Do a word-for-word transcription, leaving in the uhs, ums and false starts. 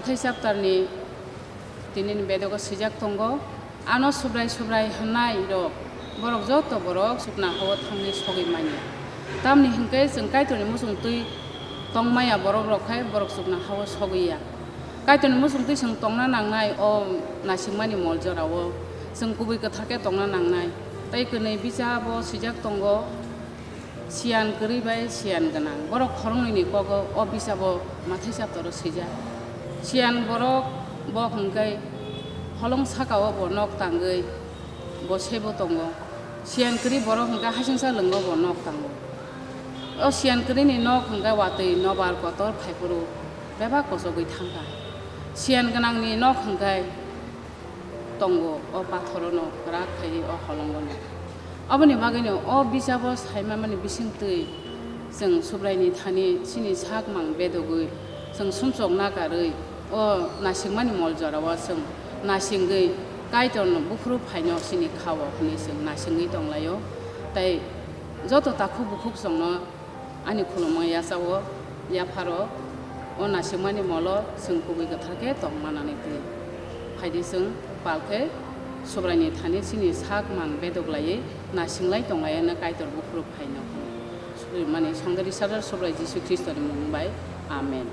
Mathai chapter ni tini ni bedogo swijak tongo, ano Subrai Subrai hwnnai rok, borok joto borok chukna hao thangwi sogwi manya. Tamni hwnkhe chwng Kaitorni muchung twi tongmaya borok rok khai borok chukna hao sogwi ya. Kaitorni muchung twi chwng tongna nangnai o naisingmani mol jorao chwng kubui kwthar khe tongna nangnai. Tei kwnwi bichabo swijak tongo, Siyan kwrwi bai siyan gwnang. Borok khoroknwini kogo o bisabo Mathai chapter o swijak. Siyan borok bo hwnkhe holong sakao bo nok tangwi bo sebo tongo. Siyan kwrwi borok hwnkhe hasingsa lwngo bo nok tango. O siyan kwrwini nok hwnkhe watwi nobar kotor phaiphuru bebak kochogwi thangkha. Siyan gwnangni nok hwnkhe tongo, o pathorono kwrak khaiwi o holongono. Aboni bagwino o bisabo saimamani bisingtwi chwng Subraini thani chini sak mang bedogwi, chwng sumsok nakarwi, o naisingmani mol jorao chwng naisingwi Kaitorno buphuru phaino chini khao hwnwi chwng naisingwi tonglaio. Tei joto takhuk bukhuk chwngno Ani khulumma yachao, yapharo, o naisingmani molo chwng kubui kwthar khe tong manani twi. Phaidi chwng pal khe Subraini thani chini sak mang bedok laiwi naisinglai tonglaiyano Kaitor buphuru phaino hwnwi. Subrimani songdari sadar Subrai Jisu Khristoni mung bai. Amen.